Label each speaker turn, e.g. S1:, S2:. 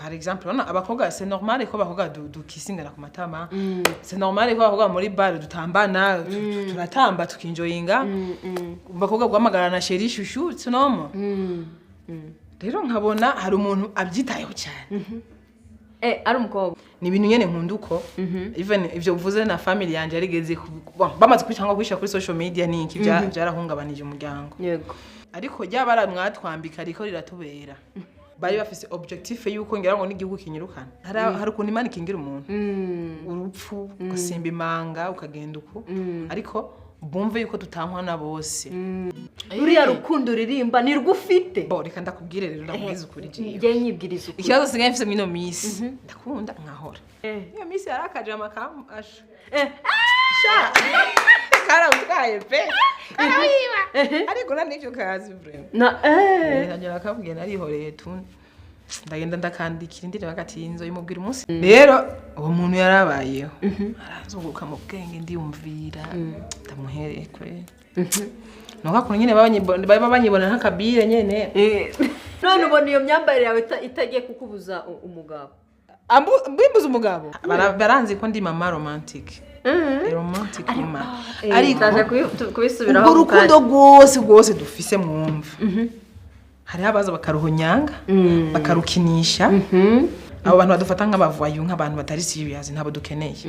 S1: Par exemple, urabona abakobwa, c'est normal ko abakobwa dukisingana ku matama, c'est normal ko abakobwa muri bar dutambana, turatamba, tukinjoyinga. Abakobwa guhamagarana chéri, chouchou, c'est normal. Rero nkabona hari umuntu abyitayeho cyane.
S2: Ari umukobwa.
S1: Ni ibintu nyene nkunda uko. Even ivyo uvuze, na family yanje yarigeze bon, bamaze kubicanga, kubishira kuri social media, niki byarahungabanije umuryango. Ariko ryabara mwatwambika riko riratubera. Bari bafise objectif yuko ngira ngo n'igihugu kinyirukana. Hari ukuntu Imana ikingira umuntu urupfu, ugasimba imanga, ukagenda uko, ariko bumve yuko tutankwa na bose.
S2: Ruriya rukundo uririmba ni rwo ufite?
S1: Bo, reka ndakubwire rero, ndakubwiza ukuri jewe.
S2: Njye nyibwiriza ukuri.
S1: Ikibazo sigaye mfise mw'ino misi, ndakunda nkahora. Iyo misi yarakaje amakamu asha sha karawutwaye pe, karawiba, ariko na n'ivyo kazi vraiment.
S2: Na
S1: Nkagera akabwira, narihoreye tu, ndagenda ndakandikira indirimbo hagati y'inzu imubwira umunsi. Rero uwo muntu yarabayeho, aranzunguruka mu bwenge, ndiyumvira ndamuhereye kwe nuko akuntu nyine baba banyibona nk'akabire nyene.
S2: None ubona iyo myambarire yawe itagiye kukubuza umugabo?
S1: Bimbuza umugabo. Baranzi ko ndi mama romantic, romantic woman, ariko
S2: Ndaje kubisubiraho
S1: urwo
S2: mu kanya.
S1: rukundo rwose rwose dufise, mwumva hariho abaza bakaruhonyanga, bakarukinisha. Abo bantu badufata nk'abavayu, nk'abantu batari serious, ntabwo dukeneye.